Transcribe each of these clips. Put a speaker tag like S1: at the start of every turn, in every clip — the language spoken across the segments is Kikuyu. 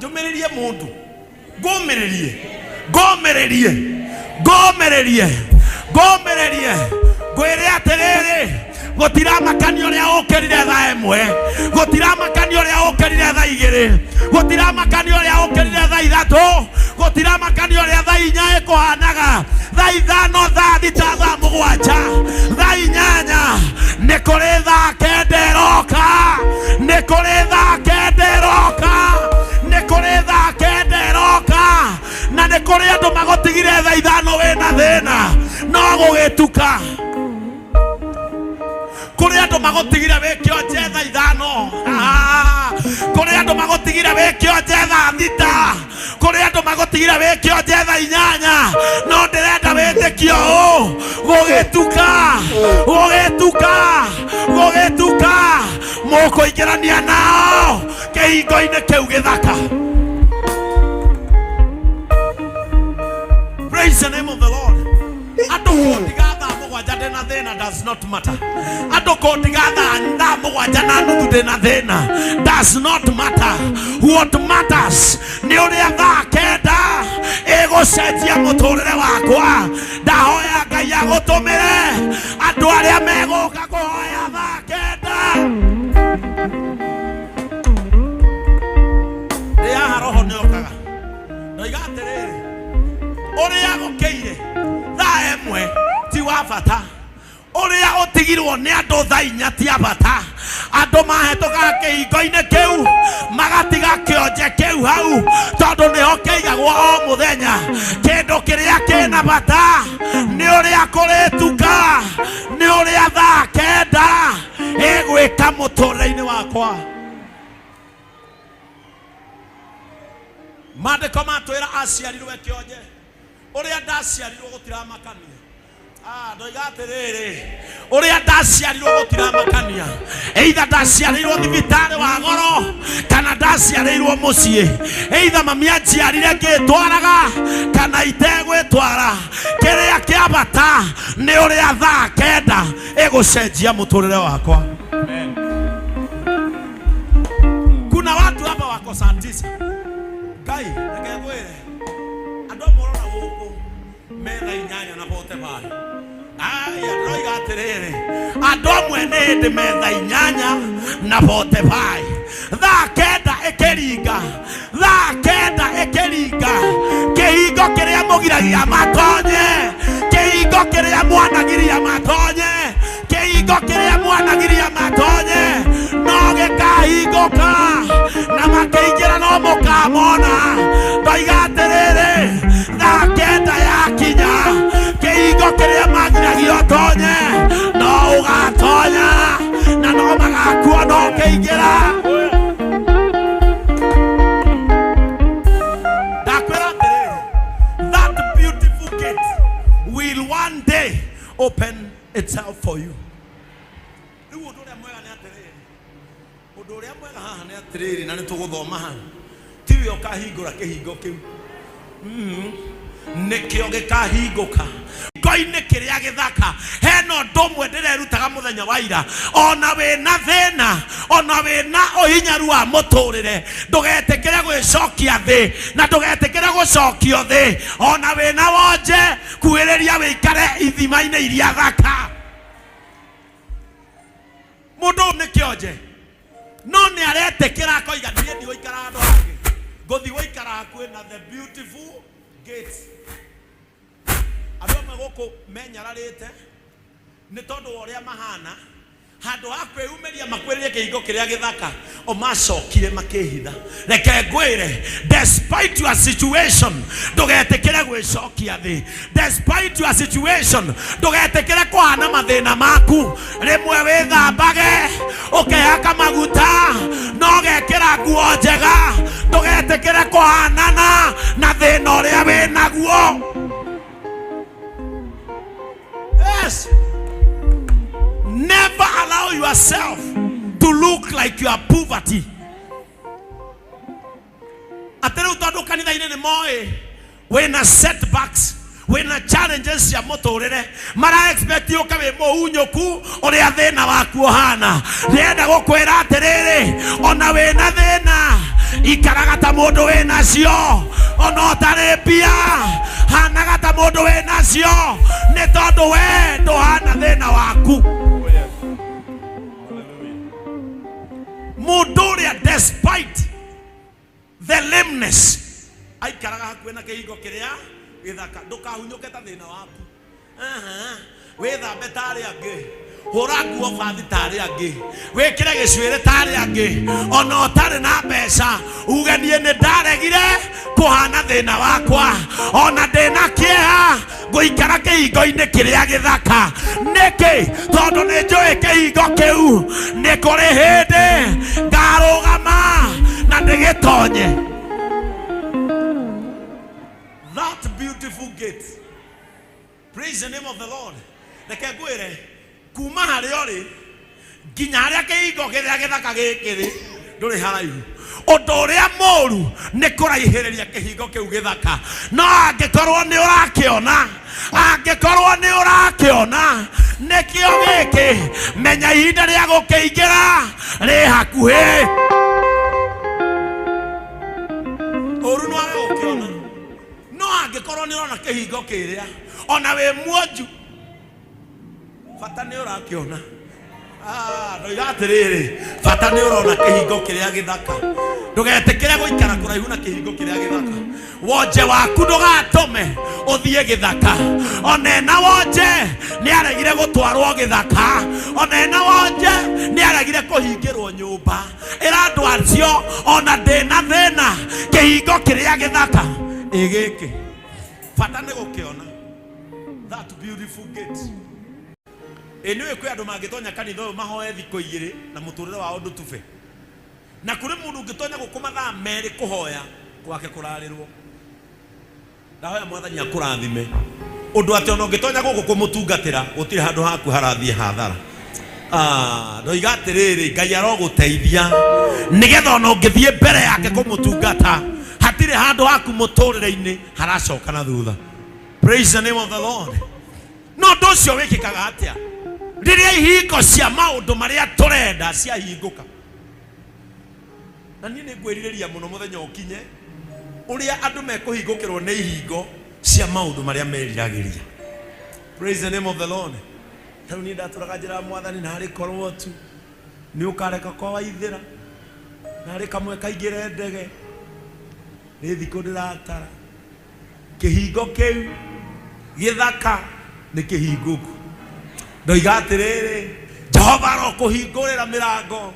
S1: Njũmĩrĩrie mũndũ, ngũmĩrĩrie, ngũmĩrĩrie, ngũmĩrĩrie, ngũmĩrĩrie, ngwĩre atĩrĩrĩ, gũtiramakania ũrĩa ũkĩrire thaa 1, gũtiramakania ũrĩa ũkĩrire thaa 2, gũtiramakania ũrĩa ũkĩrire thaa 3, gũtiramakania ũrĩa thaa 4 ĩkũhanaga, thaa 5, thaa 6, thaa 7, thaa 8, nĩ kũrĩ thaa 9 ĩroka, nĩ kũrĩ thaa 9 ĩroka, nĩ kũrĩ thaa 9 ĩroka, na nĩ kũrĩ andũ magũtigire thaa 5 wĩna thĩna no gũgĩtuka. Kũrĩ andũ magũtigire wĩ kĩonje thaa 5, kũrĩ andũ magũtigire wĩ kĩonje thaa 6, kũrĩ andũ magũtigire wĩ kĩonje thaa 8, no ndĩrenda wĩtĩkio ũũ, gũgĩtuka, gũgĩtuka, gũgĩtuka, mũkũingĩrania nao kĩhingo-inĩ kĩu gĩthaka. Praise the name of the Lord. Andũ kũndiga thaa 7 ndĩna thĩna does not matter. Andũ kũndiga thaa 7:30 ndĩna thĩna does not matter. What matters nĩ ũrĩa thaa 9 ĩgũcenjia mũtũrĩre wakwa. Ndahoya Ngai agũtũmĩre andũ arĩa megũka kũhoya thaa 9. Ndĩ haha roho nĩokaga. Ndoiga atĩrĩrĩ, ũrĩa gũkĩire thaa 1 ti wa bata, ũrĩa ũtigirwo nĩ andũ thaa 4 ti a bata. Andũ mahetũkaga kĩhingo-inĩ kĩu magatiga kĩonje kĩu hau, tondũ nĩho kĩigagwo o mũthenya. Kĩndũ kĩrĩa kĩna bata nĩ ũrĩa kũrĩtuka, nĩ ũrĩa thaa 9 ĩgwĩka mũtũrĩre-inĩ wakwa. Maandĩko matwĩra aciarirwo e kĩonje, ũrĩa ndaciarirwo gũtiramakania. Ndoiga atĩrĩrĩ, ũrĩa ndaciarirwo gũtiramakania, either ndaciarĩirwo thibitarĩ wa goro kana ndaciarĩirwo mũciĩ, either mami anjiarire ngĩtwaraga kana itegwĩtwara, kĩrĩa kĩa bata nĩ ũrĩa thaa 9 ĩgũcenjia mũtũrĩre wakwa. Kuna watu hapa wako saa 9. Ngai, reke ngwĩre, andũ amwe ũrona gũkũ me thaa 8 na bote bare. Aya, ndĩroiga atĩrĩrĩ, andũ amwe nĩ hĩndĩ me thaa 8 na bote bare. Thaa 9 ĩkĩringa, thaa 9 ĩkĩringa, kĩhingo kĩrĩa mũgiragia matonye, kĩhingo kĩrĩa mwanagiria matonye, kĩhingo kĩrĩa mwanagiria matonye no gĩkahingũka, na makĩingĩra no mũkamona. Ndoiga atĩrĩrĩ, thaa 9 yakinya, kĩhingo kĩrĩa magiragia ũtonye no ũgatonya, na no magakuona ũkĩingĩra. Ndakwĩra atĩrĩrĩ, that beautiful gate will one day open itself for you. Rĩu ũndũ ũrĩa mwega nĩ atĩrĩrĩ, ũndũ ũrĩa mwega haha nĩ atĩrĩrĩ, na nĩ tũgũthoma haha, tiwe ũkahingũra kĩhingo kĩu, nĩkĩo gĩkahingũka. Ngo-inĩ kĩrĩa gĩthaka, hena ũndũ ũmwe ndĩrerutaga mũthenya wa ira, ona wĩna thĩna, ona wĩna ũhinyaru wa mũtũrĩre, ndũgetĩkĩre gwĩcokia thĩ, na ndũgetĩkĩre gũcokio thĩ. Ona wĩna wonje, kuhĩrĩria wĩikare ithima-inĩ iria thaka. Mũndũ ũyũ nĩ kĩonje, no nĩ aretĩkĩra akoiga, niĩ ndigũikara handũ hangĩ, ngũthiĩ gũikara hakuhĩ na the beautiful gate. Andũ amwe gũkũ menyararĩte nĩ tondũ wa ũrĩa mahana, handũ ha kwĩyumĩria makwĩrĩrie kĩhingo kĩrĩa gĩthaka, o macokire makĩhitha. Reke ngwĩre, despite your situation, ndũgetĩkĩre gwĩcokia thĩ. Despite your situation, ndũgetĩkĩre kũhana mathĩna maku. Rĩmwe wĩthambage, ũkehaka maguta, na ũgekĩra nguo njega. Ndũgetĩkĩre kũhanana na thĩna ũrĩa wĩnaguo. Yes. Never allow yourself to look like your poverty. Atĩ rĩu tondũ kanitha-inĩ nĩ moĩ wĩna setbacks, wĩna challenges cia mũtũrĩre, mara expect ũke wĩ mũhunyũku ũrĩa thĩna waku ũhana. Ndĩrenda gũkwĩra atĩrĩrĩ, ona wĩna thĩna, Ikaraga ta mũndũ wĩ nacio ona ũtarĩ mbia, hanaga ta mũndũ wĩ nacio, nĩ tondũ we ndũhana thĩna waku.
S2: Oh, yes. Hallelujah.
S1: Mũndũ ũrĩa despite the lameness aikaraga hakuhĩ na kĩhingo kĩrĩa gĩthaka. Ndũkahunyũke ta thĩna waku. Aha. Wĩthambe ta arĩa angĩ, hũra nguo bathi ta arĩa angĩ, wĩkĩre gĩcuĩrĩ ta arĩa angĩ, ona ũtarĩ na mbeca, uge niĩ nĩ ndaregire kũhana thĩna wakwa, ona ndĩna kĩeha ngũikara kĩhingo-inĩ kĩrĩa gĩthaka. Nĩkĩ? Tondũ nĩ njũĩ kĩhingo kĩu nĩ kũrĩ hĩndĩ ngarũgama na ndĩgĩtonye. That beautiful gate. Praise the name of the Lord. Reke ngwĩre, kuma harĩa ũrĩ nginya harĩa kĩhingo kĩrĩa gĩthaka gĩkĩ rĩ, ndũrĩ haraihu. Ũndũ ũrĩa mũru nĩ kũraihĩrĩria kĩhingo kĩu gĩthaka, no angĩkorwo nĩ ũrakĩona, angĩkorwo nĩ ũrakĩona nĩkĩo gĩkĩ, menya ihinda rĩa gũkĩingĩra rĩ hakuhĩ. Ũru nĩ wage gũkĩona, no angĩkorwo nĩ ũrona kĩhingo kĩrĩa ona wĩ muonju, bata nĩ ũrakĩona. Ah, ndoiga atĩrĩrĩ, bata nĩ ũrona kĩhingo kĩrĩa gĩthaka. Ndũgetĩkĩre gũikara kũraihu na kĩhingo kĩrĩa gĩthaka. Wonje waku ndũgatũme ũthiĩ gĩthaka. Ona ena wonje nĩ aregire gũtwarwo gĩthaka, ona ena wonje nĩ aregire kũhingĩrwo nyũmba. Ĩra andũ acio, ona ndĩna thĩna, kĩhingo kĩrĩa gĩthaka ĩ gĩkĩ, bata nĩ gũkĩona. That beautiful gate. Ĩ nĩũĩ kwĩ andũ mangĩtonya kanitha ũyũ mahoe thikũ igĩrĩ na mũtũrĩre wao ndũtube, na kũrĩ mũndũ ũngĩtonya gũkũ mathaa merĩ kũhoya gwake kũrarĩrwo. Ndahoya Mwathani akũrathime ũndũ atĩ ona ũngĩtonya gũkũ kũmũtungatĩra gũtirĩ handũ haku harathiĩ hathara. Ah, ndoiga atĩrĩrĩ, Ngai arogũteithia nĩgetha ona ũngĩthiĩ mbere yake kũmũtungata hatirĩ handũ haku mũtũrĩre-inĩ haracoka na thutha. Praise the name of the Lord. No ũndũ ũcio wĩkĩkaga atĩa? Rĩrĩa ihingo cia maũndũ marĩa tũrenda ciahingũka. Na niĩ nĩ ngwĩrirĩria mũno mũthenya ũkinye ũrĩa andũ mekũhingũkĩrwo nĩ ihingo cia maũndũ marĩa meriragĩria. Praise the name of the Lord. Ta rĩu niĩ ndatũraga njĩra ya Mwathani, na arĩ korwo tu nĩ ũkareka kwa waithĩra, na arĩ kamwe kaingĩre ndege, nĩ thikũ ndĩratara. Kĩhingo kĩu gĩthaka nĩ kĩhingũku. Ndoiga atĩrĩrĩ, Jehova arokũhingũrĩra mĩrango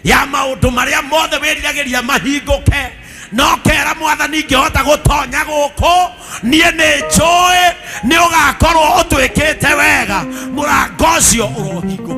S1: ya maũndũ marĩa mothe wĩriragĩria mahingũke. No kera Mwathani, ingĩhota gũtonya gũkũ, niĩ nĩ njũĩ nĩ ũgakorwo ũtwĩkĩte wega. Mũrango ũcio ũrohingũka.